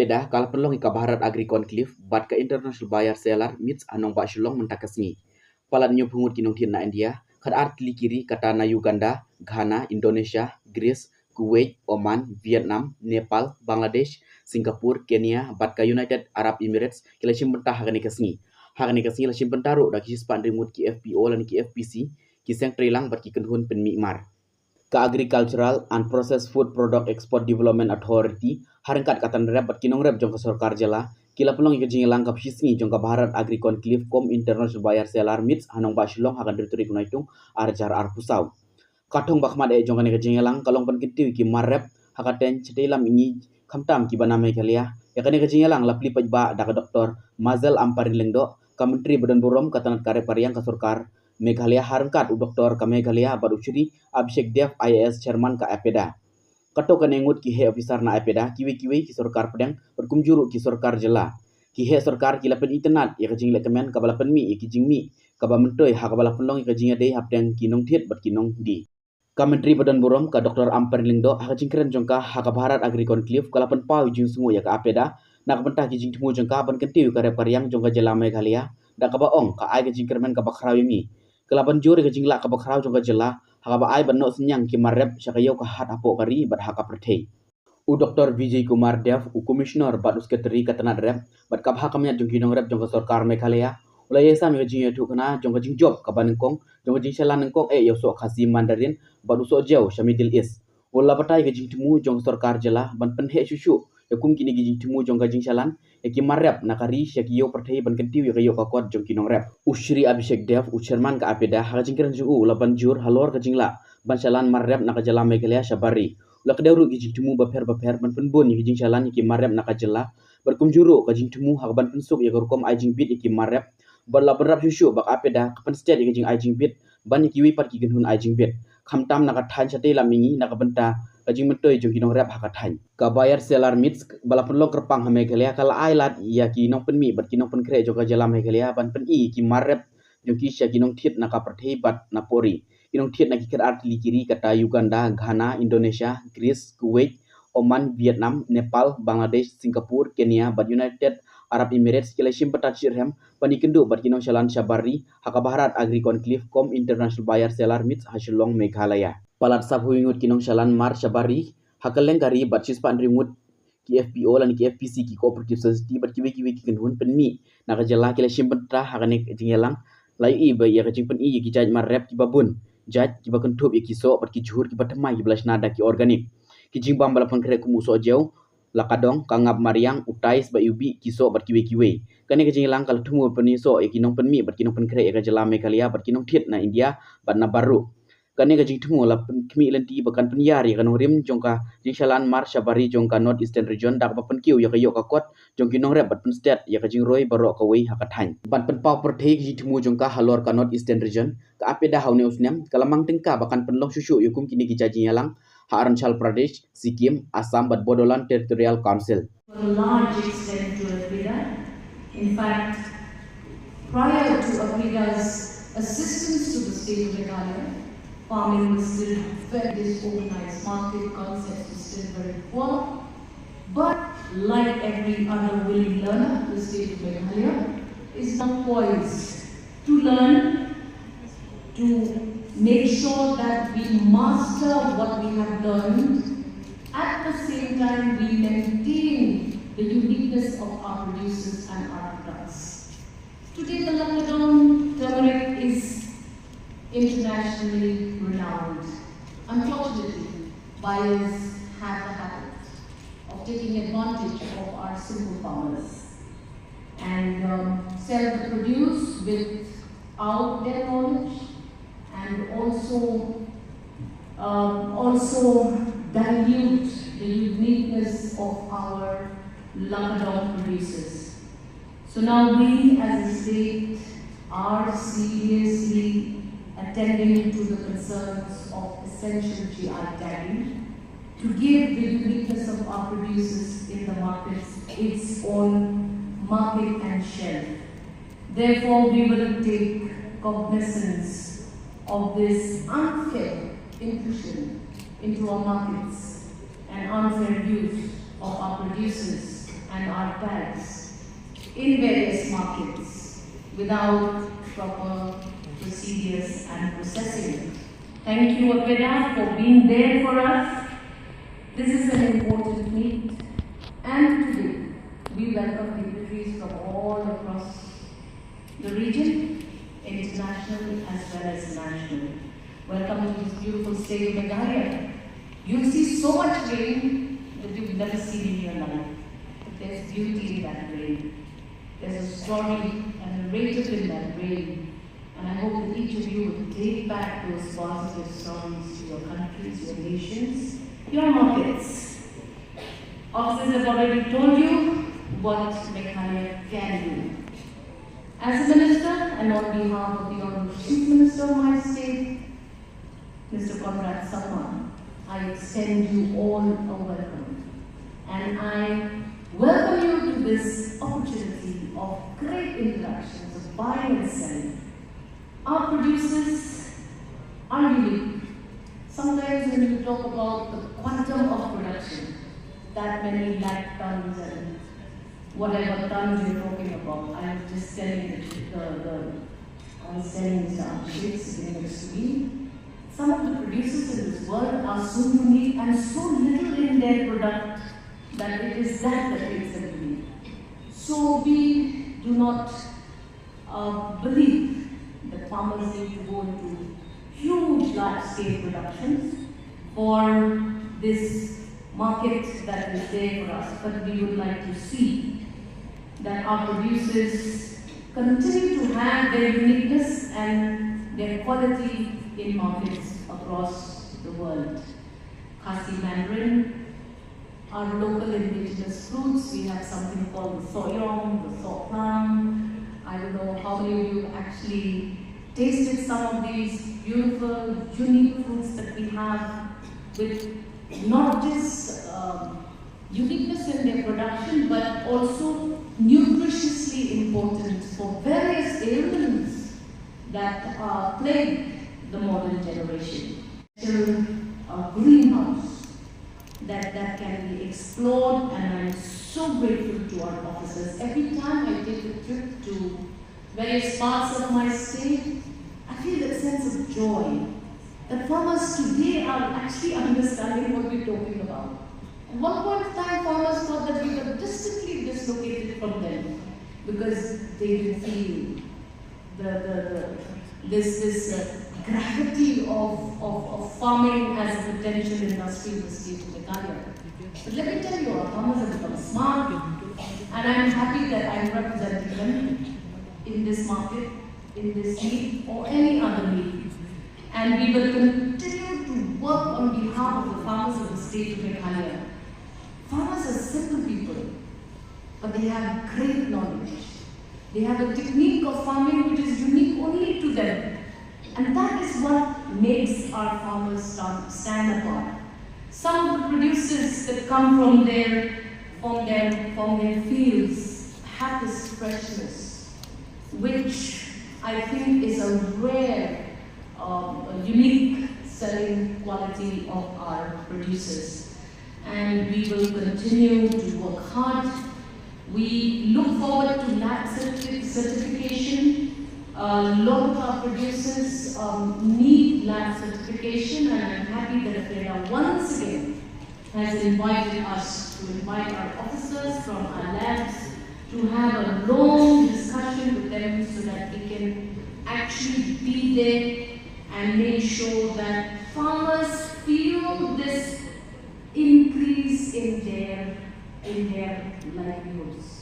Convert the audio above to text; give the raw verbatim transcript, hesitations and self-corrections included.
APEDA ka la pynlong ïa ka Bharat Agri Conclave bad ka International Buyer Seller Meets ha nongbah Shillong mynta ka sngi. Palat hynñiewphew ngut ki nongthied na India, khatar tylli ki ri kata na Uganda, Ghana, Indonesia, Greece, Kuwait, Oman, Vietnam, Nepal, Bangladesh, Singapore, Kenya bad ka United Arab Emirates ki la shim bynta ha kane ka sngi. Ha kane ka sngi la shim bynta ruh da ki shispah hynriew ngut ki FPO lane ki FPC, ki seng treilang bad ki kynhun pynmih mar. Ka Agricultural and Processed Food Product Export Development Authority ha ryngkat ka tnad rep bad ki nongrep jong ka sorkar jylla ki la pynlong ïa ka jingïalang kaba shi sngi jong ka Bharat Agri Conclave cum International Buyer Seller Meets ha nongbah Shillong ha ka hynriew tarik u Naitung ar hajar arphew saw. Ka thong ba khmat eh jong kane ka jingïalang ka long ban kyntiew ïa ki mar rep ha ka thaiñ shatei lam mihngi khamtam kiba na Meghalaya. Ïa kane ka jingïalang la plie paidbah da ka Doctor Mazel Ampareen Lyngdoh, ka Myntri ba don burom ka tnad ka rep ka riang ka sorkar Meghalaya ha ryngkat u Doctor ka Meghalaya bad u Shri Abhishek Dev, IAS, Chairman ka APEDA. Katto katne ngut ki heh ophisar na APEDA, kiwei kiwei ki sorkar pdeng bad kumjuh ruh ki sorkar jylla, ki heh sorkar ki la pynitynnad ïa ka jinglehkmen kaba la pynmih ïa ki jingmih kaba myntoi ha kaba la pynlong ïa ka jingïadei hapdeng ki nongthied bad ki nongdie. Ka Myntri ba don burom ka Doctor Ampareen Lyngdoh ha ka jingkren jong ka ha ka Bharat Agri Conclave ka la pynpaw ïa ka jingsngewnguh ïa ka APEDA na ka bynta ki jingthmu jong ka ban kyntiew ïa ka rep ka riang jong ka jylla Meghalaya, da kaba ong ka ai ka jingkyrmen kaba khraw ïa ngi. Ka la ban jur ïa ka jinglah kaba khraw jong ka jylla ha kaba ai ban noh synñiang ki mar rep sha ka ïew ka hat hapoh ka ri bad ha ka pyrthei. U Doctor Vijay Kumar Dev, u Commissioner bad u Secretary ka tnad rep bad ka bha ka miat jong ki nongrep jong ka sorkar Meghalaya, u la ïasam ïa ka jingïathuhkhana jong ka jingjop kaba nyngkong jong ka jingshalan nyngkong eh ïa u soh Khasi Mandarin bad u soh jew sha Middle East. U la batai ïa ka jingthmu jong ka sorkar jylla ban pynheh shuh shuh ïa kum kine ki jingthmu jong ka jingshalan ïa ki mar rep na ka ri sha ki ïew pyrthei ban kyntiew ïa ka ïoh ka kot jong ki nongrep. U Shri Abhishek Dev, u Chairman ka APEDA, ha ka jingkren jong u u la ban jur halor ka jinglah ban shalan mar rep na ka jylla Meghalaya shabar ri. U la kdew ruh ki jingthmu bapher bapher ban pynbun ïa ki jingshalan ïa ki mar rep na ka jylla bad kumjuh ruh ka jingthmu ha kaban pynsuk ïa ka rukom ai jingbit ïa ki mar rep bad la bynrap shuh shuh ba ka APEDA ka pynstet ïa ka jingai jingbit ban ïa kiwei pat ki kynhun ai jingbit, khamtam na ka thaiñ shatei lam mihngi na ka bynta ka jingmyntoi jong ki nongrep ha ka thaiñ. Ka Buyer Seller Meets ba la pynlong kyrpang ha Meghalaya ka la ai lad ïa ki nongpynmih bad ki nongpynkhreh jong ka jylla Meghalaya ban pyni ïa ki mar rep jong ki sha ki nongthied na ka pyrthei bad na pori. Ki nongthied na ki khatar tylli ki ri kata Uganda, Ghana, Indonesia, Greece, Kuwait, Oman, Vietnam, Nepal, Bangladesh, Singapore, Kenya bad United Arab Emirates ki la shim bynta shitrhem ban ïakynduh bad ki nongshalan shabar ri ha ka Bharat Agri Conclave cum International Buyer Seller Meets ha Shillong, Meghalaya. Palat saphew ngut ki nongshalan mar shabar ri ha kylleng ka ri bad shispah hynriew ngut ki FPO lane ki FPC, ki cooperative society bad kiwei kiwei ki kynhun pynmih na ka jylla ki la shim bynta ha kane ka jingïalang, la ïohi ba ïa ka jingpyni ïa ki jait mar rep kiba bun jait, kiba kynthup ïa ki soh bad ki jhur kiba thymmai kiba la shna da ki organic. Ki jingbam ba la pynkhreh kum u soh jew, la ka dong, ka ngap mariang, u tais bad u bih, ki soh bad kiwei kiwei. Kane ka jingïalang ka la thmu ban pynïasoh ïa ki nongpynmih bad ki nongpynkhreh ïa ka jylla Meghalaya bad ki nongthied na India bad na baroh. Kane ka jingthmu la pynkhmih lynti ba kan pynïar ïa ka nongrim jong ka jingshalan mar shabar ri jong ka North Eastern Region da kaba pynkiew ïa ka ïoh ka kot jong ki nongrep bad pynstet ïa ka jingroi baroh kawei ha ka thaiñ. Ban pynpaw pyrthei ka jingthmu jong ka halor ka North Eastern Region, ka APEDA ha une u snem ka la mang tyngka ba kan pynlong shuh shuh ïa kum kine ki jait jingïalang ha Arunachal Pradesh, Sikkim, Assam bad Bodoland Territorial Council. To a large extent to APEDA. In fact, prior to APEDA's assistance to the state of Meghalaya, farming was still very disorganized, market concepts were still very poor. But like every other willing learner, the state of Meghalaya is now poised to learn, to make sure that we master what we have learned. At the same time, we maintain the uniqueness of our producers and our products. Today, the Lakadong turmeric is internationally renowned. Unfortunately, buyers have the habit of taking advantage of our simple farmers and um, sell the produce without their knowledge and also um, also dilute the uniqueness of our Lakadong producers. So now we as a state are seriously attending to the concerns of essential G I tagging to give the uniqueness of our producers in the markets its own market and shelf. Therefore, we will take cognizance of this unfair intrusion into our markets and unfair use of our producers and our pads in various markets without proper procedures and processing. Thank you, APEDA, for being there for us. This is an important meet, and today we welcome dignitaries from all across the region, international as well as national. Welcome to this beautiful state of Meghalaya. You'll see so much rain that you've never seen in your life. But there's beauty in that rain. There's a story and a narrative in that rain. And I hope that each of you will take back those positive stories to your countries, your nations, your markets. Officers have already told you what Meghalaya can do. As a minister, and on behalf of the Honorable Chief Minister of my state, Mister Conrad Sangma, I extend you all a welcome. And I welcome you to this opportunity of great interactions, of buying and selling. Our producers are unique. Sometimes when you talk about the quantum of production, that many lakh tons and whatever tons you're talking about, I was just telling the, the, the I was telling Mister Abhishek sitting next to me, some of the producers in this world are so unique and so little in their product that it is that that makes them unique. So we do not uh, believe that farmers need to go into huge, large-scale productions for this market that is there for us. But we would like to see that our producers continue to have their uniqueness and their quality in markets across the world. Khasi Mandarin, our local indigenous fruits, we have something called the soyong, the sohplang. I don't know how many of you actually tasted some of these beautiful, unique fruits that we have with not just um, uniqueness in their production, but also nutritiously important for various ailments that uh, plague the modern generation. Still a greenhouse that, that can be explored, and I'm so grateful to our officers. Every time I take a trip to various parts of my state, I feel that sense of joy that farmers today are actually understanding what we're talking about. At one point of time, farmers thought that we were distantly dislocated from them because they didn't feel the, the, the this, this uh, gravity of, of, of farming as a potential industry in the state of Meghalaya. But let me tell you, our farmers have become smart, and I'm happy that I'm representing them in this market, in this meet, or any other meet. And we will continue to work on behalf of the farmers of the state of Meghalaya. Farmers are simple people, but they have great knowledge. They have a technique of farming which is unique only to them. And that is what makes our farmers stand, stand apart. Some of the producers that come from their, from their, from their fields have this freshness, which I think is a rare, um, a unique selling quality of our producers. And we will continue to work hard. We look forward to lab certi- certification. A lot of our producers um, need lab certification, and I'm happy that APEDA once again has invited us to invite our officers from our labs to have a long discussion with them so that we can actually be there and make sure that farmers feel this increase in their in their livelihoods.